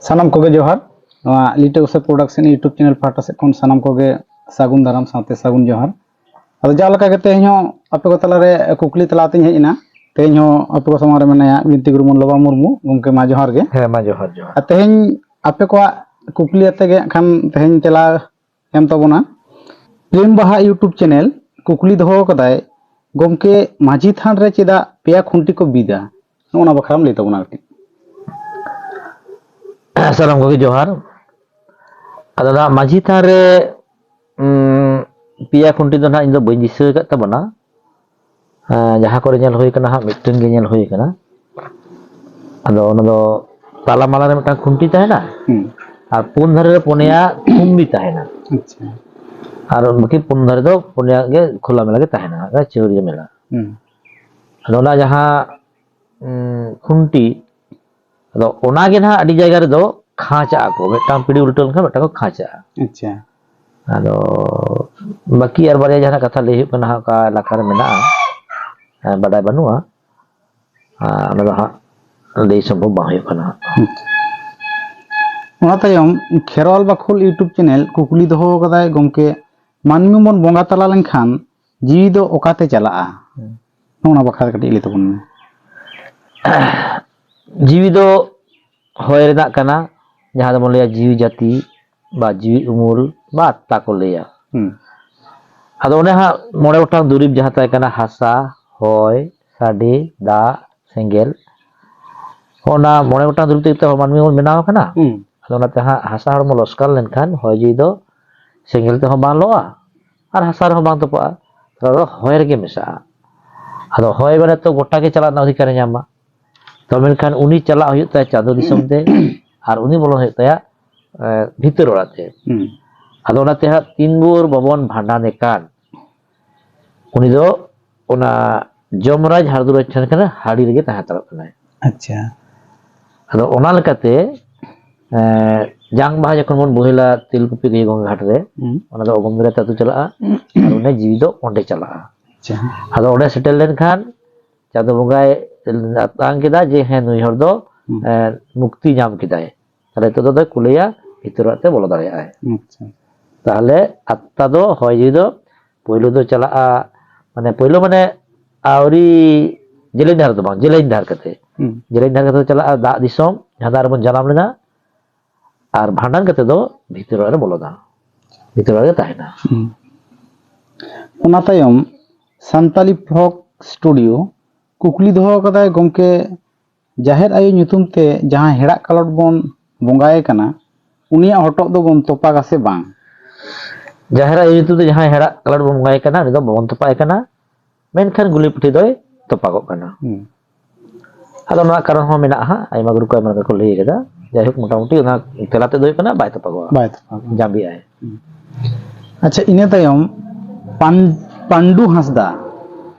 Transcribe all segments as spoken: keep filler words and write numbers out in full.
ᱥᱟᱱᱟᱢ ᱠᱚᱜᱮ ᱡᱚᱦᱟᱨ᱾ ᱱᱚᱣᱟ ᱞᱤᱴᱟᱹ ᱜᱚᱥᱟᱭ ᱯᱨᱚᱰᱟᱠᱥᱚᱱ YouTube ᱪᱮᱱᱮᱞ ᱯᱟᱦᱴᱟ ᱥᱮᱫ ᱠᱷᱚᱱ ᱥᱟᱱᱟᱢ ᱠᱚᱜᱮ ᱥᱟᱹᱜᱩᱱ ᱫᱟᱨᱟᱢ ᱥᱟᱶᱛᱮ ᱥᱟᱹᱜᱩᱱ ᱡᱚᱦᱟᱨ᱾ ᱟᱫᱚ ᱡᱟᱦᱟᱸ ᱞᱮᱠᱟ ᱜᱮ ᱛᱮᱦᱮᱧ ᱦᱚᱸ ᱟᱯᱮ ᱠᱚ ᱛᱟᱞᱟᱨᱮ ᱠᱩᱠᱞᱤ ᱛᱟᱞᱟᱛᱮᱧ ᱦᱮᱡ ᱮᱱᱟ᱾ ᱛᱮᱦᱮᱧ ᱦᱚᱸ ᱟᱯᱮ ᱠᱚ ᱥᱟᱢᱟᱝ ᱨᱮ ᱢᱮᱱᱟᱭᱟ ᱵᱤᱱᱛᱤ ᱜᱩᱨᱩ ᱢᱚᱱ ᱞᱚᱵᱟ ᱢᱩᱨᱢᱩ᱾ ᱜᱚᱢᱠᱮ, ᱢᱟ ᱡᱚᱦᱟᱨ ᱜᱮ᱾ ᱦᱮᱸ, ᱢᱟ ᱡᱚᱦᱟᱨ, ᱡᱚᱦᱟᱨ᱾ ᱟᱨ ᱛᱮᱦᱮᱧ ᱟᱯᱮ ᱠᱚᱣᱟᱜ ᱠᱩᱠᱞᱤ ᱟᱛᱮ ᱜᱮ ᱦᱟᱸᱜ ᱠᱷᱟᱱ ᱛᱮᱦᱮᱧ ᱛᱮᱞᱟ ᱮᱢ ᱛᱟᱵᱚᱱᱟ᱾ ᱯᱨᱮᱢ ᱵᱟᱦᱟ YouTube ᱪᱮᱱᱮᱞ ᱠᱩᱠᱞᱤ ᱫᱚᱦᱚ ᱠᱟᱫᱟᱭ, ᱜᱚᱢᱠᱮ, ᱢᱟᱹᱡᱷᱤ ᱛᱷᱟᱱ ᱨᱮ ᱪᱮᱫᱟᱜ ᱯᱮᱭᱟ ᱠᱷᱩᱱᱴᱤ ᱠᱚ ᱵᱤᱫᱟ? ᱱᱚᱜᱼᱚ ᱱᱟ ᱵᱟᱠᱷᱨᱟᱢ ᱞᱟᱹᱭ ᱛᱟᱵᱚᱱᱟ ᱠᱟᱹᱴᱤᱡ᱾ ᱥᱟᱱᱟᱢ ᱠᱚᱜᱮ ᱡᱚᱦᱟᱨ᱾ ᱟᱫᱚ ᱱᱟᱦᱟᱜ ᱢᱟᱹᱡᱷᱤ ᱛᱷᱟᱱ ᱨᱮ, ᱩᱸ, ᱯᱮᱭᱟ ᱠᱷᱩᱱᱴᱤ ᱫᱚ ᱱᱟᱦᱟᱜ ᱤᱧ ᱫᱚ ᱵᱟᱹᱧ ᱫᱤᱥᱟᱹ ᱟᱠᱟᱫ ᱛᱟᱵᱚᱱᱟ᱾ ᱮᱸ, ᱡᱟᱦᱟᱸ ᱠᱚᱨᱮ ᱧᱮᱞ ᱦᱩᱭ ᱠᱟᱱᱟ ᱦᱟᱸᱜ, ᱢᱤᱫᱴᱮᱱ ᱜᱮ ᱧᱮᱞ ᱦᱩᱭ ᱠᱟᱱᱟ᱾ ᱟᱫᱚ ᱚᱱᱟ ᱫᱚ ᱛᱟᱞᱟ ᱢᱟᱞᱟ ᱨᱮ ᱢᱤᱫᱴᱟᱝ ᱠᱷᱩᱱᱴᱤ ᱛᱟᱦᱮᱱᱟ, ᱦᱩᱸ᱾ ᱟᱨ ᱯᱩᱱ ᱫᱷᱟᱨᱮ ᱨᱮ ᱯᱩᱱᱭᱟ ᱛᱷᱩᱢᱵᱤ ᱛᱟᱦᱮᱱᱟ᱾ ᱟᱪᱪᱷᱟ᱾ ᱟᱨ ᱵᱟᱹᱠᱤ ᱯᱩᱱ ᱫᱷᱟᱨᱮ ᱫᱚ ᱯᱩᱱᱭᱟ ᱜᱮ ᱠᱷᱩᱞᱟ ᱢᱮᱞᱟ ᱜᱮ ᱛᱟᱦᱮᱱᱟ, ᱪᱟᱹᱣᱲᱤᱭᱟᱹ ᱢᱮᱞᱟ᱾ ᱦᱩᱸ᱾ ᱟᱫᱚ ᱚᱱᱟ ᱡᱟᱦᱟᱸ, ᱩᱸ, ᱠᱷᱩᱱᱴᱤ, ᱟᱫᱚ ᱚᱱᱟ ᱜᱮ ᱱᱟᱦᱟᱜ ᱟᱹᱰᱤ ᱡᱟᱭᱜᱟ ᱨᱮᱫᱚ ᱠᱷᱟᱸᱪᱟᱜᱼᱟ ᱠᱚ, ᱢᱤᱫᱴᱟᱝ ᱯᱤᱲᱤ ᱩᱞᱴᱟᱹᱣ ᱞᱮᱱᱠᱷᱟᱱ ᱢᱤᱫᱴᱟᱝ ᱠᱚ ᱠᱷᱟᱸᱪᱟᱜᱼᱟ᱾ ᱟᱪᱪᱷᱟ᱾ ᱟᱫᱚ ᱵᱟᱹᱠᱤ ᱟᱨ ᱵᱟᱨᱭᱟ ᱡᱟᱦᱟᱸ ᱠᱟᱛᱷᱟ ᱞᱟᱹᱭ ᱦᱩᱭᱩᱜ ᱠᱟᱱᱟ ᱦᱟᱸᱜ, ᱚᱠᱟ ᱮᱞᱟᱠᱟ ᱨᱮ ᱢᱮᱱᱟᱜᱼᱟ, ᱦᱮᱸ, ᱵᱟᱰᱟᱭ ᱵᱟᱹᱱᱩᱜᱼᱟ᱾ ᱟᱨ ᱚᱱᱟ ᱫᱚ ᱦᱟᱸᱜ ᱞᱟᱹᱭ ᱥᱚᱢᱵᱷᱚᱵ ᱵᱟᱝ ᱦᱩᱭᱩᱜ ᱠᱟᱱᱟ ᱦᱟᱸᱜ᱾ ᱟᱪᱪᱷᱟ᱾ ᱚᱱᱟ ᱛᱟᱭᱚᱢ ᱠᱷᱮᱨᱣᱟᱞ ᱵᱟᱠᱷᱳᱞ YouTube ᱪᱮᱱᱮᱞ ᱠᱩᱠᱞᱤ ᱫᱚᱦᱚ ᱠᱟᱫᱟᱭ, ᱜᱚᱢᱠᱮ, ᱢᱟᱹᱱᱢᱤ ᱵᱚᱱ ᱵᱚᱸᱜᱟ ᱛᱟᱞᱟ ᱞᱮᱱᱠᱷᱟᱱ ᱡᱤᱣᱤ ᱫᱚ ᱚᱠᱟᱛᱮ ᱪᱟᱞᱟᱜᱼᱟ? ᱦᱩᱸ᱾ ᱱᱚᱜᱼᱚ ᱱᱟ ᱵᱟᱠᱷᱨᱟ ᱠᱟᱹᱴᱤᱡ ᱞᱟᱹᱭ ᱛᱟᱵᱚᱱ ᱢᱮ᱾ ᱡᱤᱣᱤ ᱫᱚ ᱦᱚᱭ ᱨᱮᱱᱟᱜ ᱠᱟᱱᱟ, ᱡᱟᱦᱟᱸ ᱫᱚᱵᱚᱱ ᱞᱟᱹᱭᱟ ᱡᱤᱣᱤ ᱡᱟᱹᱛᱤ ᱵᱟ ᱡᱤᱣᱤ ᱩᱢᱩᱞ ᱵᱟ ᱟᱛᱛᱟ ᱠᱚ ᱞᱟᱹᱭᱟ᱾ ᱦᱩᱸ᱾ ᱟᱫᱚ ᱚᱱᱮ ᱦᱟᱸᱜ ᱢᱚᱬᱮ ᱜᱚᱴᱟᱝ ᱫᱩᱨᱤᱵᱽ ᱡᱟᱦᱟᱸ ᱛᱟᱦᱮᱸ ᱠᱟᱱᱟ, ᱦᱟᱥᱟ, ᱦᱚᱭ, ᱥᱟᱰᱮ, ᱫᱟᱜ, ᱥᱮᱸᱜᱮᱞ, ᱚᱱᱟ ᱢᱚᱬᱮ ᱜᱚᱴᱟᱝ ᱫᱩᱨᱤᱵᱽ ᱛᱮᱜᱮ ᱛᱚ ᱢᱟᱹᱱᱢᱤ ᱵᱚᱱ ᱵᱮᱱᱟᱣ ᱟᱠᱟᱱᱟ᱾ ᱦᱩᱸ᱾ ᱟᱫᱚ ᱚᱱᱟᱛᱮ ᱦᱟᱸᱜ ᱦᱟᱥᱟ ᱦᱚᱲᱢᱚ ᱞᱚᱥᱠᱟᱱ ᱞᱮᱱᱠᱷᱟᱱ ᱦᱚᱭ ᱡᱤᱣᱤ ᱫᱚ ᱥᱮᱸᱜᱮᱞ ᱛᱮᱦᱚᱸ ᱵᱟᱝ ᱞᱚᱜᱼᱟ ᱟᱨ ᱦᱟᱥᱟ ᱨᱮᱦᱚᱸ ᱵᱟᱝ ᱛᱚᱯᱟᱜᱼᱟ, ᱛᱟᱦᱚᱞᱮ ᱫᱚ ᱦᱚᱭ ᱨᱮᱜᱮ ᱢᱮᱥᱟᱜᱼᱟ᱾ ᱟᱫᱚ ᱦᱚᱭ ᱢᱟᱱᱮ ᱛᱚ ᱜᱚᱴᱟ ᱜᱮ ᱪᱟᱞᱟᱜ ᱨᱮᱱᱟᱜ ᱚᱫᱷᱤᱠᱟᱨᱮ ᱧᱟᱢᱟ᱾ ᱛᱚ ᱢᱮᱱᱠᱷᱟᱱ ᱩᱱᱤ ᱪᱟᱞᱟᱜ ᱦᱩᱭᱩᱜ ᱛᱟᱭᱟ ᱪᱟᱸᱫᱳ ᱫᱤᱥᱚᱢ ᱛᱮ, ᱟᱨ ᱩᱱᱤ ᱵᱚᱞᱚᱱ ᱦᱩᱭᱩᱜ ᱛᱟᱭᱟ, ᱮ, ᱵᱷᱤᱛᱟᱹᱨ ᱚᱲᱟᱜ ᱛᱮ᱾ ᱦᱩᱸ᱾ ᱟᱫᱚ ᱚᱱᱟᱛᱮ ᱦᱟᱸᱜ ᱛᱤᱱ ᱵᱷᱳᱨ ᱵᱟᱵᱚᱱ ᱵᱷᱟᱸᱰᱟᱱᱮ ᱠᱟᱱ, ᱩᱱᱤ ᱫᱚ ᱚᱱᱟ ᱡᱚᱢᱨᱟᱡᱽ ᱦᱟᱨᱫᱩᱨᱟᱡᱽ ᱴᱷᱮᱱ ᱠᱷᱟᱱ ᱦᱟᱹᱲᱤ ᱨᱮᱜᱮ ᱛᱟᱦᱮᱸ ᱦᱟᱛᱟᱲᱚᱜ ᱠᱟᱱᱟᱭ᱾ ᱟᱪᱪᱷᱟ᱾ ᱟᱫᱚ ᱚᱱᱟ ᱞᱮᱠᱟᱛᱮ, ᱮᱸ, ᱡᱟᱝ ᱵᱟᱦᱟ ᱡᱚᱠᱷᱚᱱ ᱵᱚᱱ ᱵᱳᱦᱮᱞᱟ ᱛᱮᱞᱠᱩᱯᱤ ᱜᱟᱹᱭ ᱜᱚᱝᱜᱟ ᱜᱷᱟᱴ ᱨᱮ, ᱦᱩᱸ᱾ ᱚᱱᱟ ᱫᱚ ᱚᱜᱚᱢ ᱫᱟᱨᱮ ᱛᱮ ᱟᱹᱛᱩ ᱪᱟᱞᱟᱜᱼᱟ, ᱟᱨ ᱚᱸᱰᱮ ᱡᱤᱣᱤ ᱫᱚ ᱚᱸᱰᱮ ᱪᱟᱞᱟᱜᱼᱟ᱾ ᱟᱪᱪᱷᱟ᱾ ᱟᱫᱚ ᱚᱸᱰᱮ ᱥᱮᱴᱮᱨ ᱞᱮᱱᱠᱷᱟᱱ ᱪᱟᱸᱫᱳ ᱵᱚᱸᱜᱟᱭ ᱟᱛᱟᱝ ᱠᱮᱫᱟ ᱡᱮ, ᱦᱮᱸ, ᱱᱩᱭ ᱦᱚᱲ ᱫᱚ, ᱦᱩᱸ᱾ ᱮᱸ, ᱢᱩᱠᱛᱤ ᱧᱟᱢ ᱠᱮᱫᱟᱭ᱾ ᱛᱟᱦᱞᱮ ᱱᱤᱛᱚᱜ ᱫᱚ ᱫᱚᱭ ᱠᱩᱞᱟᱹᱭᱟ, ᱵᱷᱤᱛᱨᱤ ᱚᱲᱟᱜ ᱛᱮ ᱵᱚᱞᱚ ᱫᱟᱲᱮᱭᱟᱜᱼᱟᱭ᱾ ᱟᱪᱪᱷᱟ᱾ ᱛᱟᱦᱞᱮ ᱟᱛᱛᱟ ᱫᱚ ᱦᱚᱭ ᱡᱤᱣᱤ ᱫᱚ ᱯᱳᱭᱞᱳ ᱫᱚ ᱪᱟᱞᱟᱜᱼᱟ, ᱢᱟᱱᱮ ᱯᱳᱭᱞᱳ ᱢᱟᱱᱮ ᱟᱹᱣᱨᱤ ᱡᱮᱞᱮᱧ ᱰᱟᱦᱟᱨ ᱫᱚ ᱵᱟᱝ, ᱡᱮᱞᱮᱧ ᱰᱟᱦᱟᱨ ᱠᱟᱛᱮ, ᱦᱩᱸ᱾ ᱡᱮᱞᱮᱧ ᱰᱟᱦᱟᱨ ᱠᱟᱛᱮ ᱪᱟᱞᱟᱜᱼᱟ ᱫᱟᱜ ᱫᱤᱥᱚᱢ, ᱡᱟᱦᱟᱸ ᱫᱟᱜ ᱨᱮᱵᱚᱱ ᱡᱟᱱᱟᱢ ᱞᱮᱱᱟ, ᱟᱨ ᱵᱷᱟᱸᱰᱟᱱ ᱠᱟᱛᱮ ᱫᱚ ᱵᱷᱤᱛᱤᱨ ᱚᱲᱟᱜ ᱨᱮ ᱵᱚᱞᱚᱱᱟ, ᱵᱷᱤᱛᱤᱨ ᱚᱲᱟᱜ ᱨᱮ ᱛᱟᱦᱮᱱᱟ᱾ ᱦᱩᱸ᱾ ᱚᱱᱟ ᱛᱟᱭᱚᱢ ᱥᱟᱱᱛᱟᱞᱤ ᱯᱷᱚᱠ ᱥᱴᱩᱰᱤᱭᱳ ᱠᱩᱠᱞᱤ ᱫᱚᱦᱚ ᱟᱠᱟᱫᱟᱭ, ᱜᱚᱢᱠᱮ, ᱡᱟᱦᱮᱨ ᱟᱭᱳ ᱧᱩᱛᱩᱢ ᱛᱮ ᱡᱟᱦᱟᱸ ᱦᱮᱲᱟᱜ ᱠᱟᱞᱚᱴ ᱵᱚᱱ ᱵᱚᱸᱜᱟᱭᱮ ᱠᱟᱱᱟ, ᱩᱱᱤᱭᱟᱜ ᱦᱚᱴᱚᱜ ᱫᱚᱵᱚᱱ ᱛᱚᱯᱟᱜᱟ ᱥᱮ ᱵᱟᱝ? ᱡᱟᱦᱮᱨ ᱟᱭᱳ ᱧᱩᱛᱩᱢ ᱛᱮ ᱡᱟᱦᱟᱸᱭ ᱦᱮᱲᱟᱜ ᱠᱟᱞᱚᱴ ᱵᱚᱱ ᱵᱚᱸᱜᱟᱭᱮ ᱠᱟᱱᱟ, ᱩᱱᱤ ᱫᱚ ᱵᱟᱵᱚᱱ ᱛᱚᱯᱟᱜ ᱮ ᱠᱟᱱᱟ, ᱢᱮᱱᱠᱷᱟᱱ ᱜᱩᱞᱤ ᱯᱩᱴᱷᱤ ᱫᱚᱭ ᱛᱚᱯᱟᱜᱚᱜ ᱠᱟᱱᱟ᱾ ᱦᱩᱸ᱾ ᱟᱫᱚ ᱱᱚᱣᱟ ᱠᱟᱨᱚᱱ ᱦᱚᱸ ᱢᱮᱱᱟᱜᱼᱟ ᱦᱟᱸᱜ, ᱟᱭᱢᱟ ᱜᱩᱨᱩ ᱠᱚ ᱟᱭᱢᱟ ᱞᱮᱠᱟ ᱠᱚ ᱞᱟᱹᱭ ᱠᱟᱫᱟ᱾ ᱡᱟᱭᱦᱳᱠ, ᱢᱚᱴᱟᱢᱩᱴᱤ ᱚᱱᱟ ᱛᱮᱞᱟ ᱛᱮᱫ ᱫᱚ ᱦᱩᱭᱩᱜ ᱠᱟᱱᱟ ᱵᱟᱭ ᱛᱚᱯᱟᱜᱚᱜᱼᱟ᱾ ᱵᱟᱭ ᱛᱚᱯᱟᱜᱚᱜᱼᱟ᱾ ᱡᱟᱸᱵᱤᱜᱼᱟᱭ᱾ ᱦᱩᱸ᱾ ᱟᱪᱪᱷᱟ, ᱤᱱᱟᱹ ᱛᱟᱭᱚᱢ ᱯᱟᱱ-, ᱯᱟᱱᱰᱩ ᱦᱟᱸᱥᱫᱟ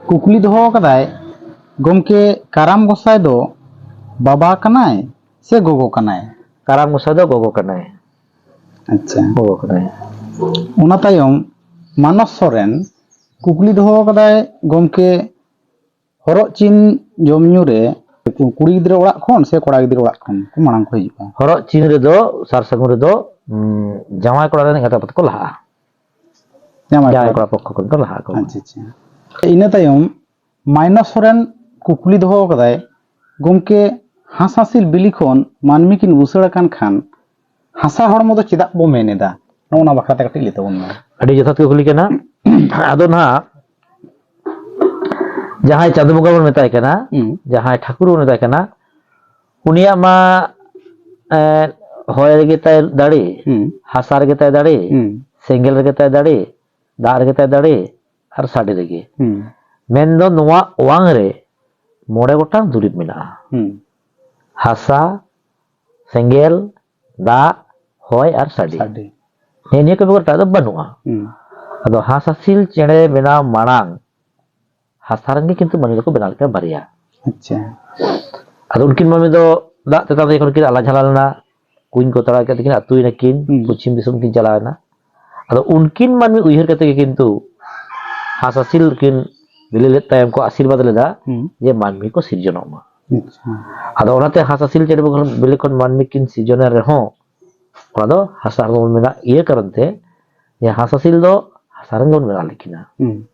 ᱠᱩᱠᱞᱤ ᱫᱚᱦᱚ ᱟᱠᱟᱫᱟᱭ, ᱜᱚᱢᱠᱮ, ᱠᱟᱨᱟᱢ ᱜᱚᱸᱥᱟᱭ ᱫᱚ ᱵᱟᱵᱟ ᱠᱟᱱᱟᱭ ᱥᱮ ᱜᱚᱜᱚ ᱠᱟᱱᱟᱭ? ᱠᱟᱨᱟᱢ ᱜᱚᱸᱥᱟᱭ ᱫᱚ ᱜᱚᱜᱚ ᱠᱟᱱᱟᱭ᱾ ᱟᱪᱪᱷᱟ᱾ ᱜᱚᱜᱚ ᱠᱟᱱᱟᱭ᱾ ᱚᱱᱟ ᱛᱟᱭᱚᱢ ᱢᱟᱱᱚᱥ ᱥᱚᱨᱮᱱ ᱠᱩᱠᱞᱤ ᱫᱚᱦᱚ ᱟᱠᱟᱫᱟᱭ, ᱜᱚᱢᱠᱮ, ᱦᱚᱨᱚᱜ ᱪᱤᱱ ᱡᱚᱢ ᱧᱩ ᱨᱮ ᱠᱩᱲᱤ ᱜᱤᱫᱽᱨᱟᱹ ᱚᱲᱟᱜ ᱠᱷᱚᱱ ᱥᱮ ᱠᱚᱲᱟ ᱜᱤᱫᱽᱨᱟᱹ ᱚᱲᱟᱜ ᱠᱷᱚᱱ ᱠᱚ ᱢᱟᱲᱟᱝ ᱠᱚ ᱦᱤᱡᱩᱜᱼᱟ? ᱦᱚᱨᱚᱜ ᱪᱤᱱ ᱨᱮᱫᱚ, ᱥᱟᱨ ᱥᱟᱹᱜᱩᱱ ᱨᱮᱫᱚ, ᱩᱸ, ᱡᱟᱶᱟᱭ ᱠᱚᱲᱟ ᱨᱮᱱ ᱮᱸᱜᱟᱛ ᱟᱯᱟᱛ ᱠᱚ ᱞᱟᱦᱟᱜᱼᱟ᱾ ᱡᱟᱶᱟᱭ ᱡᱟᱶᱟᱭ ᱠᱚᱲᱟ᱾ ᱠᱚᱲᱟ ᱯᱚᱠᱠᱷᱚ ᱠᱷᱚᱱ ᱠᱚ ᱞᱟᱦᱟᱜ ᱟᱠᱚ᱾ ᱟᱪᱪᱷᱟ, ᱟᱪᱪᱷᱟ᱾ ᱤᱱᱟᱹ ᱛᱟᱭᱚᱢ ᱢᱟᱭᱱᱚᱥ ᱥᱚᱨᱮᱱ ᱠᱩᱠᱞᱤ ᱫᱚᱦᱚ ᱟᱠᱟᱫᱟᱭ, ᱜᱚᱢᱠᱮ, ᱦᱟᱸᱥ ᱦᱟᱸᱥᱤᱞ ᱵᱤᱞᱤ ᱠᱷᱚᱱ ᱢᱟᱹᱱᱢᱤ ᱠᱤᱱ ᱵᱩᱥᱟᱹᱲ ᱟᱠᱟᱱ ᱠᱷᱟᱱ ᱦᱟᱥᱟ ᱦᱚᱲᱢᱚ ᱫᱚ ᱪᱮᱫᱟᱜ ᱵᱚ ᱢᱮᱱ ᱮᱫᱟ? ᱱᱚᱜᱼᱚ ᱱᱟ ᱵᱟᱠᱷᱨᱟ ᱛᱮ ᱠᱟᱹᱴᱤᱡ ᱞᱟᱹᱭ ᱛᱟᱵᱚᱱ ᱢᱮ᱾ ᱟᱹᱰᱤ ᱡᱚᱛᱷᱟᱛ ᱠᱩᱠᱞᱤ ᱠᱟᱱᱟ᱾ ᱟᱫᱚ ᱱᱟᱦᱟᱜ ᱡᱟᱦᱟᱸᱭ ᱪᱟᱸᱫᱚ ᱵᱚᱸᱜᱟ ᱵᱚᱱ ᱢᱮᱛᱟᱭ ᱠᱟᱱᱟ, ᱦᱩᱸ᱾ ᱡᱟᱦᱟᱸᱭ ᱴᱷᱟᱹᱠᱩᱨ ᱵᱚᱱ ᱢᱮᱛᱟᱭ ᱠᱟᱱᱟ, ᱩᱱᱤᱭᱟᱜ ᱢᱟ, ᱮᱸ, ᱦᱚᱭ ᱨᱮᱜᱮ ᱛᱟᱭ ᱫᱟᱲᱮ, ᱦᱩᱸ᱾ ᱦᱟᱥᱟ ᱨᱮᱜᱮ ᱛᱟᱭ ᱫᱟᱲᱮ, ᱦᱩᱸ᱾ ᱥᱮᱸᱜᱮᱞ ᱨᱮᱜᱮ ᱛᱟᱭ ᱫᱟᱲᱮ, ᱫᱟᱜ ᱨᱮᱜᱮ ᱛᱟᱭ ᱫᱟᱲᱮ, ᱟᱨ ᱥᱟᱰᱮ ᱨᱮᱜᱮ᱾ ᱦᱩᱸ᱾ ᱢᱮᱱᱫᱚ ᱱᱚᱣᱟ ᱚᱣᱟᱝ ᱨᱮ ᱢᱚᱬᱮ ᱜᱚᱴᱟᱝ ᱫᱩᱨᱤᱵᱽ ᱢᱮᱱᱟᱜᱼᱟ᱾ ᱦᱩᱸ᱾ ᱦᱟᱥᱟ, ᱥᱮᱸᱜᱮᱞ, ᱫᱟᱜ, ᱦᱚᱭ ᱟᱨ ᱥᱟᱰᱮ᱾ ᱥᱟᱰᱮ᱾ ᱦᱮᱸ, ᱱᱤᱭᱟᱹ ᱠᱚ ᱵᱮᱜᱚᱨ ᱮᱴᱟᱜ ᱫᱚ ᱵᱟᱹᱱᱩᱜᱼᱟ᱾ ᱦᱩᱸ᱾ ᱟᱫᱚ ᱦᱟᱸᱥ ᱦᱟᱸᱥᱤᱞ ᱪᱮᱬᱮ ᱵᱮᱱᱟᱣ ᱢᱟᱲᱟᱝ ᱦᱟᱥᱟ ᱨᱮᱱ ᱜᱮ ᱠᱤᱱᱛᱩ ᱢᱟᱹᱱᱢᱤ ᱫᱚᱠᱚ ᱵᱮᱱᱟᱣ ᱞᱮᱫ ᱠᱚᱣᱟ ᱵᱟᱨᱭᱟ᱾ ᱟᱪᱪᱷᱟ᱾ ᱟᱫᱚ ᱩᱱᱠᱤᱱ ᱢᱟᱹᱱᱢᱤ ᱫᱚ ᱫᱟᱜ ᱛᱮᱛᱟᱝ ᱛᱮ ᱡᱚᱠᱷᱚᱱ ᱠᱤᱱ ᱟᱞᱟ ᱡᱷᱟᱞᱟ ᱞᱮᱱᱟ, ᱠᱩᱧ ᱠᱚ ᱛᱟᱲᱟᱣ ᱠᱮᱫ ᱛᱮᱠᱤᱱ ᱟᱹᱛᱩᱭᱮᱱᱟ ᱠᱤᱱ, ᱦᱩᱸ᱾ ᱯᱚᱪᱷᱤᱢ ᱫᱤᱥᱚᱢ ᱠᱤᱱ ᱪᱟᱞᱟᱣ ᱮᱱᱟ᱾ ᱟᱫᱚ ᱩᱱᱠᱤᱱ ᱢᱟᱹᱱᱢᱤ ᱩᱭᱦᱟᱹᱨ ᱠᱟᱛᱮ ᱜᱮ ᱠᱤᱱᱛᱩ ᱦᱟᱸᱥ ᱦᱟᱸᱥᱤᱞ ᱠᱤᱱ ᱵᱤᱞᱤ ᱞᱮᱫ ᱛᱟᱭᱚᱢ ᱠᱚ ᱟᱥᱤᱨᱵᱟᱫᱽ ᱞᱮᱫᱟ, ᱦᱩᱸ᱾ ᱡᱮ ᱢᱟᱹᱱᱢᱤ ᱠᱚ ᱥᱤᱨᱡᱚᱱᱚᱜ ᱢᱟ᱾ ᱟᱪᱪᱷᱟ᱾ ᱟᱫᱚ ᱚᱱᱟᱛᱮ ᱦᱟᱸᱥ ᱦᱟᱸᱥᱤᱞ ᱪᱮᱬᱮ ᱵᱚᱞᱮ ᱠᱷᱚᱱ ᱢᱟᱹᱱᱢᱤ ᱠᱤᱱ ᱥᱤᱨᱡᱚᱱ ᱮᱱ ᱨᱮᱦᱚᱸ, ᱚᱱᱟ ᱫᱚ ᱦᱟᱥᱟ ᱨᱮᱵᱚᱱ ᱢᱮᱱᱟᱜ ᱤᱭᱟᱹ ᱠᱟᱨᱚᱱ ᱛᱮ, ᱡᱮ ᱦᱟᱸᱥ ᱦᱟᱸᱥᱤᱞ ᱫᱚ ᱦᱟᱥᱟ ᱨᱮᱱ ᱜᱮᱵᱚᱱ ᱵᱮᱱᱟᱣ ᱞᱮᱫ ᱠᱤᱱᱟ᱾ ᱦᱩᱸ᱾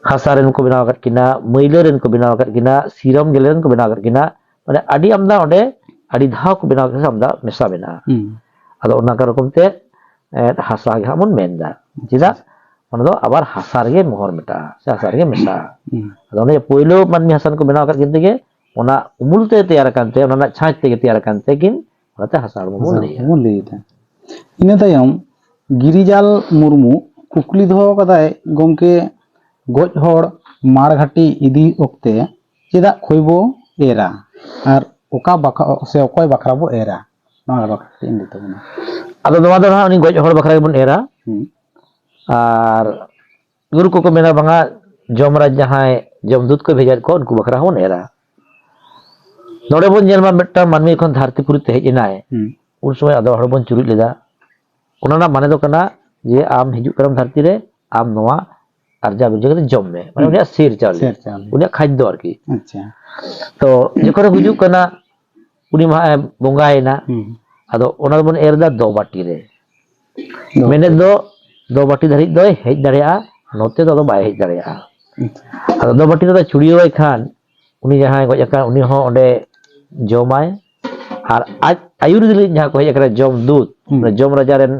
ᱦᱟᱥᱟ ᱨᱮᱱ ᱠᱚ ᱵᱮᱱᱟᱣ ᱟᱠᱟᱫ ᱠᱤᱱᱟ, ᱢᱟᱹᱭᱞᱟᱹ ᱨᱮᱱ ᱠᱚ ᱵᱮᱱᱟᱣ ᱟᱠᱟᱫ ᱠᱤᱱᱟ, ᱥᱤᱨᱚᱢ ᱜᱮᱞᱮ ᱨᱮᱱ ᱠᱚ ᱵᱮᱱᱟᱣ ᱟᱠᱟᱫ ᱠᱤᱱᱟ, ᱢᱟᱱᱮ ᱟᱹᱰᱤ ᱟᱢᱫᱟ ᱚᱸᱰᱮ ᱟᱹᱰᱤ ᱫᱷᱟᱣ ᱠᱚ ᱵᱮᱱᱟᱣ ᱟᱠᱟᱫ ᱠᱤᱱᱟ, ᱟᱢᱫᱟ ᱢᱮᱥᱟ ᱢᱮᱱᱟᱜᱼᱟ᱾ ᱦᱩᱸ᱾ ᱟᱫᱚ ᱚᱱᱟ ᱠᱟᱨᱚᱱ ᱛᱮ, ᱮ, ᱦᱟᱥᱟ ᱜᱮ ᱦᱟᱸᱜ ᱵᱚᱱ ᱢᱮᱱ ᱮᱫᱟ᱾ ᱪᱮᱫᱟᱜ? ᱚᱱᱟ ᱫᱚ ᱟᱵᱟᱨ ᱦᱟᱥᱟ ᱨᱮᱜᱮ ᱢᱚᱦᱚᱨ ᱢᱮᱴᱟᱜᱼᱟ, ᱥᱮ ᱦᱟᱥᱟ ᱨᱮᱜᱮ ᱢᱮᱥᱟᱜᱼᱟ᱾ ᱦᱩᱸ᱾ ᱟᱫᱚ ᱚᱱᱮ ᱯᱳᱭᱞᱳ ᱢᱟᱹᱱᱢᱤ ᱦᱟᱥᱟ ᱨᱮᱱ ᱠᱚ ᱵᱮᱱᱟᱣ ᱟᱠᱟᱫ ᱠᱤᱱ ᱛᱮᱜᱮ, ᱚᱱᱟ ᱩᱢᱩᱞ ᱛᱮ ᱛᱮᱭᱟᱨ ᱟᱠᱟᱱ ᱛᱮ, ᱚᱱᱟ ᱨᱮᱱᱟᱜ ᱪᱷᱟᱸᱪ ᱛᱮᱜᱮ ᱛᱮᱭᱟᱨ ᱟᱠᱟᱱ ᱛᱮ ᱠᱤᱱ, ᱚᱱᱟᱛᱮ ᱦᱟᱥᱟ ᱦᱚᱲᱢᱚ ᱵᱚᱱ ᱦᱟᱥᱟ ᱞᱟᱹᱭᱟ᱾ ᱦᱚᱲᱢᱚ ᱵᱚᱱ ᱞᱟᱹᱭ ᱮᱫᱟ᱾ ᱤᱱᱟᱹ ᱛᱟᱭᱚᱢ ᱜᱤᱨᱤᱡᱟᱞ ᱢᱩᱨᱢᱩ ᱠᱩᱠᱞᱤ ᱫᱚᱦᱚ ᱠᱟᱫᱟᱭ, ᱜᱚᱢᱠᱮ, ᱜᱚᱡ ᱦᱚᱲ ᱢᱟᱲ ᱜᱷᱟᱹᱴᱤ ᱤᱫᱤ ᱚᱠᱛᱮ ᱪᱮᱫᱟᱜ ᱠᱷᱚᱭ ᱵᱚ ᱮᱨᱟ ᱟᱨ ᱚᱠᱟ ᱵᱟᱠᱷ-, ᱥᱮ ᱚᱠᱚᱭ ᱵᱟᱠᱷᱨᱟ ᱵᱚ ᱮᱨᱟ? ᱱᱚᱣᱟ ᱵᱟᱠᱷᱨᱟ ᱠᱟᱹᱴᱤᱡ ᱮᱢ ᱞᱟᱹᱭ ᱛᱟᱵᱚᱱᱟ᱾ ᱟᱫᱚ ᱱᱚᱣᱟ ᱫᱚ ᱱᱟᱦᱟᱜ ᱩᱱᱤ ᱜᱚᱡ ᱦᱚᱲ ᱵᱟᱠᱷᱨᱟ ᱜᱮᱵᱚᱱ ᱮᱨᱟ᱾ ᱦᱩᱸ᱾ ᱟᱨ ᱜᱩᱨᱩ ᱠᱚᱠᱚ ᱢᱮᱱᱟ, ᱵᱟᱝᱟ, ᱡᱚᱢ ᱨᱟᱡᱽ ᱡᱟᱦᱟᱸᱭ ᱡᱚᱢ ᱫᱩᱛ ᱠᱚ ᱵᱷᱮᱡᱟᱭᱮᱫ ᱠᱚᱣᱟ, ᱩᱱᱠᱩ ᱵᱟᱠᱷᱨᱟ ᱦᱚᱸᱵᱚᱱ ᱮᱨᱟ᱾ ᱱᱚᱰᱮ ᱵᱚᱱ ᱧᱮᱞ ᱢᱟ, ᱢᱤᱫᱴᱟᱝ ᱢᱟᱹᱱᱢᱤ ᱡᱚᱠᱷᱚᱱ ᱫᱷᱟᱹᱨᱛᱤ ᱯᱩᱨᱤ ᱛᱮ ᱦᱮᱡ ᱮᱱᱟᱭ, ᱦᱩᱸ᱾ ᱩᱱ ᱥᱚᱢᱚᱭ ᱟᱫᱚ ᱦᱚᱲ ᱵᱚᱱ ᱪᱩᱨᱩᱡ ᱞᱮᱫᱟ᱾ ᱚᱱᱟ ᱨᱮᱱᱟᱜ ᱢᱟᱱᱮ ᱫᱚ ᱠᱟᱱᱟ ᱡᱮ ᱟᱢ ᱦᱤᱡᱩᱜ ᱠᱟᱱᱟᱢ ᱫᱷᱟᱹᱨᱛᱤ ᱨᱮ, ᱟᱢ ᱱᱚᱣᱟ ᱟᱨᱡᱟᱣ ᱵᱤᱨᱡᱟᱹᱣ ᱠᱟᱛᱮ ᱡᱚᱢ ᱢᱮ, ᱢᱟᱱᱮ ᱦᱩᱸ᱾ ᱩᱱᱤᱭᱟᱜ ᱥᱮᱨ ᱪᱟᱣᱞᱮ, ᱥᱮᱨ ᱪᱟᱣᱞᱮ᱾ ᱩᱱᱤᱭᱟᱜ ᱠᱷᱟᱫᱽᱫᱚ ᱟᱨᱠᱤ᱾ ᱟᱪᱪᱷᱟ᱾ ᱛᱚ ᱡᱚᱠᱷᱚᱱᱮ ᱜᱩᱡᱩᱜ ᱠᱟᱱᱟ, ᱩᱱᱤ ᱢᱟ ᱦᱟᱸᱜ ᱮ ᱵᱚᱸᱜᱟᱭᱮᱱᱟ᱾ ᱦᱩᱸ᱾ ᱟᱫᱚ ᱚᱱᱟ ᱫᱚᱵᱚᱱ ᱮᱨ ᱮᱫᱟ ᱫᱚ ᱵᱟᱹᱴᱤ ᱨᱮ᱾ ᱫᱚ ᱢᱮᱱᱮᱫ ᱵᱟᱹᱴᱤ᱾ ᱫᱚ, ᱫᱚ ᱵᱟᱹᱴᱤ ᱫᱷᱟᱹᱨᱤᱡ ᱫᱚᱭ ᱦᱮᱡ ᱫᱟᱲᱮᱭᱟᱜᱼᱟ, ᱱᱚᱛᱮ ᱫᱚ ᱟᱫᱚ ᱵᱟᱭ ᱦᱮᱡ ᱫᱟᱲᱮᱭᱟᱜᱼᱟ᱾ ᱟᱪᱪᱷᱟ᱾ ᱟᱫᱚ ᱫᱚ ᱵᱟᱹᱴᱤ ᱨᱮᱫᱚ ᱪᱷᱩᱲᱭᱟᱹᱣᱟᱭ ᱠᱷᱟᱱ, ᱩᱱᱤ ᱡᱟᱦᱟᱸᱭ ᱜᱚᱡ ᱟᱠᱟᱱ, ᱩᱱᱤ ᱦᱚᱸ ᱚᱸᱰᱮ ᱡᱚᱢᱟᱭ᱾ ᱟᱨ ᱟᱡ ᱟᱭᱩᱨ ᱤᱫᱤ ᱞᱟᱹᱜᱤᱫ ᱡᱟᱦᱟᱸ ᱠᱚ ᱦᱮᱡ ᱟᱠᱟᱱᱟ, ᱡᱚᱢ ᱫᱩᱛ, ᱦᱩᱸ᱾ ᱢᱟᱱᱮ ᱡᱚᱢ ᱨᱟᱡᱟ ᱨᱮᱱ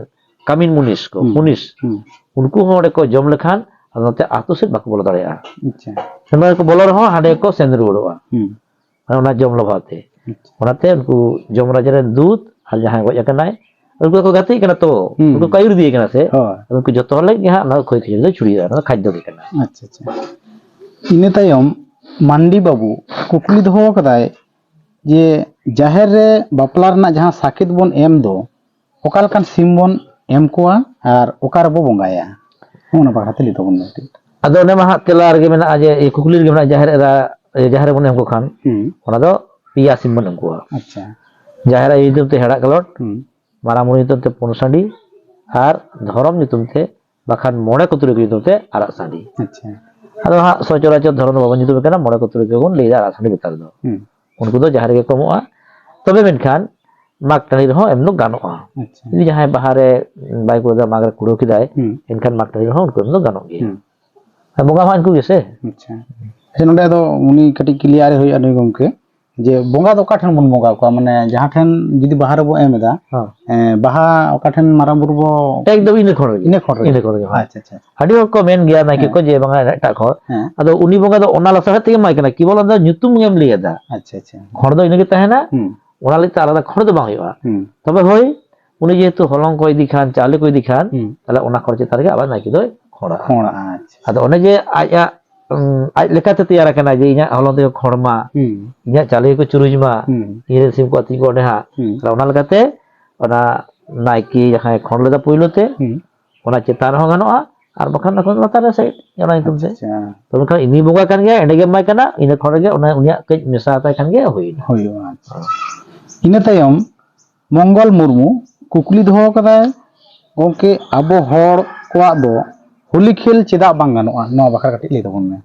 ᱠᱟᱹᱢᱤᱱ ᱢᱩᱱᱤᱥ ᱠᱚ, ᱦᱩᱸ᱾ ᱢᱩᱱᱤᱥ, ᱦᱩᱸ᱾ ᱩᱱᱠᱩ ᱦᱚᱸ ᱚᱸᱰᱮ ᱠᱚ ᱡᱚᱢ ᱞᱮᱠᱷᱟᱱ, ᱟᱫᱚ ᱱᱚᱛᱮ ᱟᱛᱳ ᱥᱮᱫ ᱵᱟᱠᱚ ᱵᱚᱞᱚ ᱫᱟᱲᱮᱭᱟᱜᱼᱟ᱾ ᱟᱪᱪᱷᱟ᱾ ᱥᱮ ᱱᱚᱜᱼᱚᱭ ᱠᱚ ᱵᱚᱞᱚ ᱨᱮᱦᱚᱸ ᱦᱟᱸᱰᱮ ᱠᱚ ᱥᱮᱱ ᱨᱩᱣᱟᱹᱲᱚᱜᱼᱟ᱾ ᱦᱩᱸ᱾ ᱢᱟᱱᱮ ᱚᱱᱟ ᱡᱚᱢ ᱞᱚᱵᱷᱟᱣ ᱛᱮ᱾ ᱟᱪᱪᱷᱟ᱾ ᱚᱱᱟᱛᱮ ᱩᱱᱠᱩ ᱡᱚᱢ ᱨᱟᱡᱟ ᱨᱮᱱ ᱫᱩᱛ ᱟᱨ ᱡᱟᱦᱟᱸᱭ ᱜᱚᱡ ᱟᱠᱟᱱᱟᱭ, ᱩᱱᱠᱩ ᱠᱚ ᱜᱟᱛᱮᱜ ᱠᱟᱱᱟ ᱛᱚ, ᱦᱩᱸ᱾ ᱩᱱᱠᱩ ᱠᱚ ᱟᱹᱭᱩᱨ ᱤᱫᱤᱭᱮ ᱠᱟᱱᱟ ᱥᱮ, ᱦᱳᱭ᱾ ᱩᱱᱠᱩ ᱡᱚᱛᱚ ᱦᱚᱲ ᱞᱟᱹᱜᱤᱫ ᱜᱮ ᱦᱟᱸᱜ ᱚᱱᱟ ᱠᱷᱚᱭ ᱠᱷᱟᱹᱡᱟᱹᱲᱤ ᱫᱚ ᱪᱷᱩᱲᱭᱟᱹᱜᱼᱟ, ᱚᱱᱟ ᱫᱚ ᱠᱷᱟᱫᱽᱫᱚ ᱜᱮ ᱠᱟᱱᱟ᱾ ᱟᱪᱪᱷᱟ, ᱟᱪᱪᱷᱟ᱾ ᱤᱱᱟᱹ ᱛᱟᱭᱚᱢ ᱢᱟᱱᱰᱤ ᱵᱟᱹᱵᱩ ᱠᱩᱠᱞᱤ ᱫᱚᱦᱚ ᱠᱟᱫᱟᱭ ᱡᱮ, ᱡᱟᱦᱮᱨ ᱨᱮ ᱵᱟᱯᱞᱟ ᱨᱮᱱᱟᱜ ᱡᱟᱦᱟᱸ ᱥᱟᱹᱠᱤᱛ ᱵᱚᱱ ᱮᱢ ᱫᱚ, ᱚᱠᱟ ᱞᱮᱠᱟᱱ ᱥᱤᱢ ᱵᱚᱱ ᱮᱢ ᱠᱚᱣᱟ ᱟᱨ ᱚᱠᱟ ᱨᱮᱵᱚ ᱵᱚᱸᱜᱟᱭᱟ? ᱱᱚᱜᱼᱚ ᱱᱟ ᱵᱟᱠᱷᱨᱟ ᱛᱮ ᱞᱟᱹᱭ ᱛᱟᱵᱚᱱ ᱢᱮ ᱠᱟᱹᱴᱤᱡ᱾ ᱟᱫᱚ ᱚᱱᱮ ᱢᱟ ᱦᱟᱸᱜ ᱛᱮᱞᱟ ᱨᱮᱜᱮ ᱢᱮᱱᱟᱜᱼᱟ ᱡᱮ, ᱤᱭᱟᱹ, ᱠᱩᱠᱞᱤ ᱨᱮᱜᱮ ᱢᱮᱱᱟᱜᱼᱟ, ᱡᱟᱦᱮᱨ ᱮᱨᱟ, ᱡᱟᱦᱮᱨ ᱨᱮᱵᱚᱱ ᱮᱢ ᱠᱚ ᱠᱷᱟᱱ, ᱦᱩᱸ᱾ ᱚᱱᱟ ᱫᱚ ᱯᱮᱭᱟ ᱥᱤᱢ ᱵᱚᱱ ᱮᱢ ᱠᱚᱣᱟ᱾ ᱟᱪᱪᱷᱟ᱾ ᱡᱟᱦᱮᱨ ᱟᱭᱳ ᱧᱩᱛᱩᱢ ᱛᱮ ᱦᱮᱲᱟᱜ ᱠᱟᱞᱚᱴ, ᱦᱩᱸ᱾ ᱢᱟᱨᱟᱝ ᱵᱩᱨᱩ ᱧᱩᱛᱩᱢ ᱛᱮ ᱯᱩᱸᱰ ᱥᱟᱺᱰᱤ, ᱟᱨ ᱫᱷᱚᱨᱚᱢ ᱧᱩᱛᱩᱢ ᱛᱮ, ᱵᱟᱠᱷᱟᱱ ᱢᱚᱬᱮ ᱠᱚ ᱛᱩᱨᱩᱭ ᱠᱚ ᱧᱩᱛᱩᱢ ᱛᱮ ᱟᱨᱟᱜ ᱥᱟᱺᱰᱤ᱾ ᱟᱪᱪᱷᱟ᱾ ᱟᱫᱚ ᱦᱟᱸᱜ ᱥᱚᱪᱚᱨᱟᱪᱚᱨ ᱫᱷᱚᱨᱚᱢ ᱫᱚ ᱵᱟᱵᱚᱱ ᱧᱩᱛᱩᱢ ᱠᱟᱱᱟ, ᱢᱚᱬᱮ ᱠᱚ ᱛᱩᱨᱩᱭ ᱠᱚᱵᱚᱱ ᱞᱟᱹᱭᱫᱟ ᱟᱨᱟᱥᱟᱱᱤ ᱵᱮᱯᱟᱨ ᱫᱚ᱾ ᱦᱩᱸ᱾ ᱩᱱᱠᱩ ᱫᱚ ᱡᱟᱦᱟᱸ ᱨᱮᱜᱮ ᱠᱚ ᱮᱢᱚᱜᱼᱟ, ᱛᱚᱵᱮ ᱢᱮᱱᱠᱷᱟᱱ ᱢᱟᱜᱽ ᱴᱟᱺᱰᱤ ᱨᱮᱦᱚᱸ ᱮᱢ ᱫᱚ ᱜᱟᱱᱚᱜᱼᱟ᱾ ᱟᱪᱪᱷᱟ᱾ ᱡᱩᱫᱤ ᱡᱟᱦᱟᱸᱭ ᱵᱟᱦᱟ ᱨᱮ ᱵᱟᱭ ᱠᱩᱲᱟᱹᱣ ᱫᱟ, ᱢᱟᱜᱽ ᱨᱮ ᱠᱩᱲᱟᱹᱣ ᱠᱮᱫᱟᱭ, ᱦᱩᱸ᱾ ᱮᱱᱠᱷᱟᱱ ᱢᱟᱜᱽ ᱴᱟᱺᱰᱤ ᱨᱮᱦᱚᱸ ᱩᱱᱠᱩ ᱮᱢ ᱫᱚ ᱜᱟᱱᱚᱜ ᱜᱮᱭᱟ᱾ ᱦᱩᱸ᱾ ᱟᱨ ᱵᱚᱸᱜᱟ ᱢᱟ ᱩᱱᱠᱩ ᱜᱮᱥᱮ᱾ ᱟᱪᱪᱷᱟ᱾ ᱟᱪᱪᱷᱟ, ᱱᱚᱰᱮ ᱟᱫᱚ ᱩᱱᱤ ᱠᱟᱹᱴᱤᱡ ᱠᱞᱤᱭᱟᱨ ᱦᱩᱭᱩᱜᱼᱟ ᱱᱩᱭ ᱜᱚᱢᱠᱮ, ᱡᱮ ᱵᱚᱸᱜᱟ ᱫᱚ ᱚᱠᱟ ᱴᱷᱮᱱ ᱵᱚᱱ ᱵᱚᱸᱜᱟ ᱠᱚᱣᱟ? ᱢᱟᱱᱮ ᱡᱟᱦᱟᱸ ᱴᱷᱮᱱ ᱡᱩᱫᱤ ᱵᱟᱦᱟ ᱨᱮᱵᱚ ᱮᱢ ᱮᱫᱟ, ᱦᱮᱸ᱾ ᱮᱸ, ᱵᱟᱦᱟ ᱚᱠᱟ ᱴᱷᱮᱱ ᱢᱟᱨᱟᱝ ᱵᱩᱨᱩ ᱵᱚ ᱮᱠᱫᱚᱢ ᱤᱱᱟᱹ ᱠᱷᱚᱱ ᱨᱮᱜᱮ᱾ ᱤᱱᱟᱹ ᱠᱷᱚᱱ ᱨᱮᱜᱮ᱾ ᱤᱱᱟᱹ ᱠᱷᱚᱱ ᱨᱮᱜᱮ, ᱦᱳᱭ᱾ ᱟᱪᱪᱷᱟ, ᱟᱪᱪᱷᱟ᱾ ᱟᱹᱰᱤ ᱦᱚᱲ ᱠᱚ ᱢᱮᱱ ᱜᱮᱭᱟ ᱱᱟᱭᱠᱮ ᱦᱮᱸ᱾ ᱠᱚ ᱡᱮ ᱵᱟᱝᱟ ᱮᱴᱟᱜ ᱠᱷᱚᱲ᱾ ᱦᱮᱸ᱾ ᱟᱫᱚ ᱩᱱᱤ ᱵᱚᱸᱜᱟ ᱫᱚ ᱚᱱᱟ ᱞᱟᱥᱟᱲᱦᱮᱫ ᱛᱮᱜᱮ ᱮᱢᱟᱭ ᱠᱟᱱᱟ, ᱠᱮᱵᱚᱞ ᱟᱢ ᱫᱚ ᱧᱩᱛᱩᱢ ᱜᱮᱢ ᱞᱟᱹᱭ ᱟᱫᱟ᱾ ᱟᱪᱪᱷᱟ, ᱟᱪᱪᱷᱟ᱾ ᱠᱷᱚᱲ ᱫᱚ ᱤᱱᱟᱹ ᱜᱮ ᱛᱟᱦᱮᱱᱟ, ᱦᱩᱸ᱾ ᱚᱱᱟ ᱞᱟᱹᱜᱤᱫ ᱛᱮ ᱟᱞᱟᱫᱟ ᱠᱷᱚᱲ ᱫᱚ ᱵᱟᱝ ᱦᱩᱭᱩᱜᱼᱟ᱾ ᱦᱩᱸ᱾ ᱛᱚᱵᱮ ᱦᱳᱭ, ᱩᱱᱤ ᱡᱮᱦᱮᱛᱩ ᱦᱚᱞᱚᱝ ᱠᱚ ᱤᱫᱤ ᱠᱷᱟᱱ, ᱪᱟᱣᱞᱮ ᱠᱚ ᱤᱫᱤ ᱠᱷᱟᱱ, ᱦᱩᱸ᱾ ᱛᱟᱦᱞᱮ ᱚᱱᱟ ᱠᱷᱚᱲ ᱪᱮᱛᱟᱱ ᱨᱮᱜᱮ ᱟᱵᱟᱨ ᱱᱟᱭᱠᱮ ᱫᱚᱭ ᱠᱷᱚᱲᱟᱜᱼᱟ᱾ ᱠᱷᱚᱲᱟᱜᱼᱟ, ᱟᱪᱪᱷᱟ᱾ ᱟᱫᱚ ᱚᱱᱮ ᱡᱮ ᱟᱡᱟᱜ, ᱩᱸ, ᱟᱡ ᱞᱮᱠᱟᱛᱮ ᱛᱮᱭᱟᱨ ᱟᱠᱟᱱᱟ ᱡᱮ ᱤᱧᱟᱹᱜ ᱦᱚᱞᱚᱝ ᱛᱮᱜᱮ ᱠᱷᱚᱲ ᱢᱟ, ᱦᱩᱸ᱾ ᱤᱧᱟᱹᱜ ᱪᱟᱣᱞᱮ ᱜᱮᱠᱚ ᱪᱩᱨᱩᱡ ᱢᱟ, ᱦᱩᱸ᱾ ᱤᱧ ᱨᱮᱱ ᱥᱤᱢ ᱠᱚ ᱟᱹᱛᱤᱧ ᱠᱚ ᱚᱸᱰᱮ ᱦᱟᱸᱜ᱾ ᱦᱩᱸ᱾ ᱛᱟᱦᱞᱮ ᱚᱱᱟ ᱞᱮᱠᱟᱛᱮ ᱚᱱᱟ ᱱᱟᱭᱠᱮ ᱡᱟᱦᱟᱸᱭ ᱠᱷᱚᱲ ᱞᱮᱫᱟ ᱯᱳᱭᱞᱳ ᱛᱮ, ᱦᱩᱸ᱾ ᱚᱱᱟ ᱪᱮᱛᱟᱱ ᱨᱮᱦᱚᱸ ᱜᱟᱱᱚᱜᱼᱟ, ᱟᱨ ᱵᱟᱠᱷᱟᱱ ᱚᱱᱟ ᱠᱷᱚᱱ ᱞᱟᱛᱟᱨ ᱨᱮ ᱥᱮ ᱚᱱᱟ ᱧᱩᱛᱩᱢ ᱛᱮ᱾ ᱟᱪᱪᱷᱟ᱾ ᱛᱚᱵᱮ ᱠᱷᱟᱱ ᱤᱱᱤ ᱵᱚᱸᱜᱟ ᱠᱟᱱ ᱜᱮᱭᱟ, ᱮᱸᱰᱮ ᱜᱮ ᱮᱢᱟᱭ ᱠᱟᱱᱟ, ᱤᱱᱟᱹ ᱠᱷᱚᱱ ᱨᱮᱜᱮ ᱚᱱᱟ ᱩᱱᱤᱭᱟᱜ ᱠᱟᱹᱡ ᱢᱮᱥᱟ ᱦᱟᱛᱟᱭ ᱠᱷᱟᱱ ᱜᱮ ᱦᱩᱭᱱᱟ᱾ ᱦᱩᱭᱩᱜᱼᱟ, ᱟᱪᱪᱷᱟ᱾ ᱤᱱᱟᱹ ᱛᱟᱭᱚᱢ ᱢᱚᱝᱜᱚᱞ ᱢᱩᱨᱢᱩ ᱠᱩᱠᱞᱤ ᱫᱚᱦᱚ ᱠᱟᱫᱟᱭ, ᱜᱚᱢᱠᱮ, ᱟᱵᱚ ᱦᱚᱲ ᱠᱚᱣᱟᱜ ᱫᱚ ᱦᱳᱞᱤ ᱠᱷᱮᱞ ᱪᱮᱫᱟᱜ ᱵᱟᱝ ᱜᱟᱱᱚᱜᱼᱟ? ᱱᱚᱣᱟ ᱵᱟᱠᱷᱨᱟ ᱠᱟᱹᱴᱤᱡ ᱞᱟᱹᱭ ᱛᱟᱵᱚᱱ ᱢᱮ᱾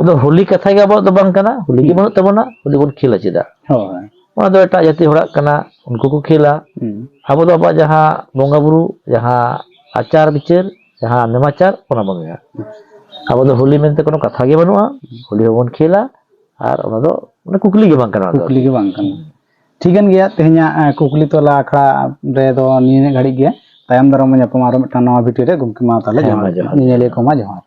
ᱟᱫᱚ ᱦᱳᱞᱤ ᱠᱟᱛᱷᱟ ᱜᱮ ᱟᱵᱚᱣᱟᱜ ᱫᱚ ᱵᱟᱝ ᱠᱟᱱᱟ, ᱦᱳᱞᱤ ᱜᱮ ᱦᱩᱸ᱾ ᱵᱟᱹᱱᱩᱜ ᱛᱟᱵᱚᱱᱟ, ᱦᱳᱞᱤ ᱵᱚᱱ ᱠᱷᱮᱞᱟ ᱪᱮᱫᱟᱜ? ᱦᱳᱭ᱾ ᱚᱱᱟ ᱫᱚ ᱮᱴᱟᱜ ᱡᱟᱹᱛᱤ ᱦᱚᱲᱟᱜ ᱠᱟᱱᱟ, ᱩᱱᱠᱩ ᱠᱚ ᱠᱷᱮᱞᱟ᱾ ᱦᱩᱸ᱾ ᱟᱵᱚ ᱫᱚ ᱟᱵᱚᱣᱟᱜ ᱡᱟᱦᱟᱸ ᱵᱚᱸᱜᱟ ᱵᱩᱨᱩ, ᱡᱟᱦᱟᱸ ᱟᱪᱟᱨ ᱵᱤᱪᱟᱹᱨ, ᱡᱟᱦᱟᱸ ᱱᱮᱢᱟᱪᱟᱨ, ᱚᱱᱟ ᱵᱚᱱ ᱧᱮᱞᱟ᱾ ᱦᱩᱸ᱾ ᱟᱵᱚ ᱫᱚ ᱦᱳᱞᱤ ᱢᱮᱱᱛᱮ ᱠᱳᱱᱳ ᱠᱟᱛᱷᱟ ᱜᱮ ᱵᱟᱹᱱᱩᱜᱼᱟ, ᱦᱩᱸ᱾ ᱦᱳᱞᱤ ᱦᱚᱸᱵᱚᱱ ᱠᱷᱮᱞᱟ, ᱟᱨ ᱚᱱᱟ ᱫᱚ ᱢᱟᱱᱮ ᱠᱩᱠᱞᱤ ᱜᱮ ᱵᱟᱝ ᱠᱟᱱᱟ, ᱚᱱᱟ ᱫᱚ᱾ ᱠᱩᱠᱞᱤ ᱜᱮ ᱵᱟᱝ ᱠᱟᱱᱟ᱾ ᱦᱩᱸ᱾ ᱴᱷᱤᱠᱟᱹᱱ ᱜᱮᱭᱟ, ᱛᱮᱦᱮᱧᱟᱜ, ᱮᱸ, ᱠᱩᱠᱞᱤ ᱛᱚᱞᱟ ᱟᱠᱷᱲᱟ ᱨᱮᱫᱚ ᱱᱤᱭᱟᱹ ᱜᱷᱟᱹᱲᱤᱡ ᱜᱮ᱾ ᱛᱟᱭᱚᱢ ᱫᱟᱨᱟᱢ ᱵᱚᱱ ᱧᱟᱯᱟᱢᱟ ᱟᱨᱚ ᱢᱤᱫᱴᱟᱝ ᱱᱟᱣᱟ ᱵᱷᱤᱰᱤᱭᱳ ᱨᱮ᱾ ᱜᱚᱢᱠᱮ, ᱢᱟ ᱛᱟᱦᱚᱞᱮ ᱦᱮᱸ, ᱡᱚᱦᱟᱨ᱾ ᱢᱟ ᱡᱚᱦᱟᱨ᱾ ᱧᱮᱧᱮᱞᱤᱭᱟᱹ ᱠᱚ ᱢᱟ ᱡᱚᱦᱟᱨ᱾